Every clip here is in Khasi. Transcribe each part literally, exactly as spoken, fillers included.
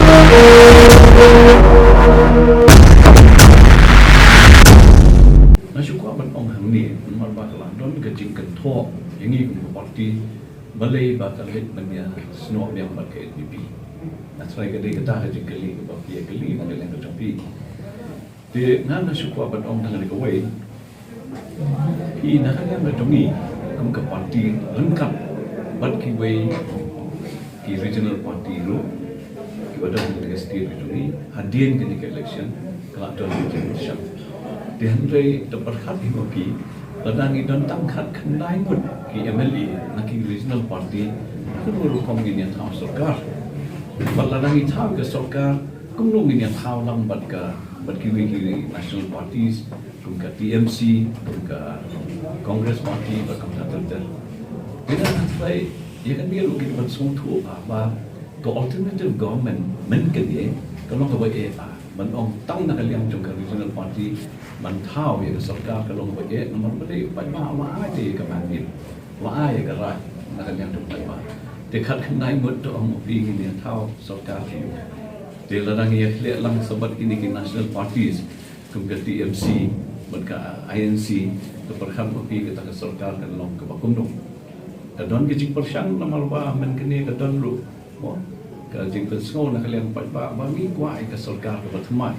Nga shu kwah ban ong hangne namar ba ka la don ka jingkynthoh ïa ngi kum ka party, balei ba ka leit ban ïa snoh biang bad ka N P P. Nga tharai ka dei kata ka jingkylli kaba phi ïa kylli na ka liang ka jong phi. Te nga nga shu kwah ban ong tang kawei. Phi na ka liang ka jong ngi kum ka party ryngkat bad kiwei ki regional party ruh kiba don ha ka state ka jong ngi, hadien kane ka election ka la don ka jingpyrshang. Te hynrei to pyrkhat hi ma phi, lada ngi don tang khatkhyndai ngut ki M L A na ki regional party, kumno rukom ngin ïa thaw sorkar? Bad lada ngi thaw ka sorkar, kumno ngin ïa thaw lang bad ka, bad kiwei ki national parties, kum ka T M C, kum ka Congress Party, bad kumta ter ter. Te nga tharai ïa kane ruh ngi ban sngewthuh ba, ba ka alternative government mynta kane ka long kaba eh, ah, ban ong tang na ka liang jong ka regional party ban thaw ïa ka sorkar ka long kaba eh, namar balei? Paidbah la ai te ïa ka mandate, la ai ïa ka rai na ka liang jong paidbah. Te khatkhyndai ngut to ong ma phi ngin ïa thaw sorkar. Te lada ngi ïa khleh lang sa bad kine ki national parties kum ka T M C bad ka I N C, to pyrkhat ma phi kata ka sorkar kan long kaba kumno. Ka don ka jingpyrshang namar ba mynta kane ka don ruh, mo, ka jingpynsngew na ka liang paidbah ba ngi kwah ïa ka sorkar kaba thymmai.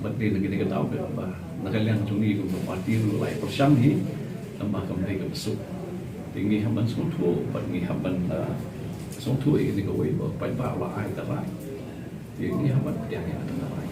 Bad dei na kane ka daw ba na ka liang jong ngi kum ka party ruh la ïa pyrshang hi, tangba kam dei kaba suk. Te ngi hap ban sngewthuh bad ngi hap ban, ah, sngewthuh ïa kane kawei ba paidbah la ai ka rai. Te ngi hap ban pdiang ïa kata ka rai.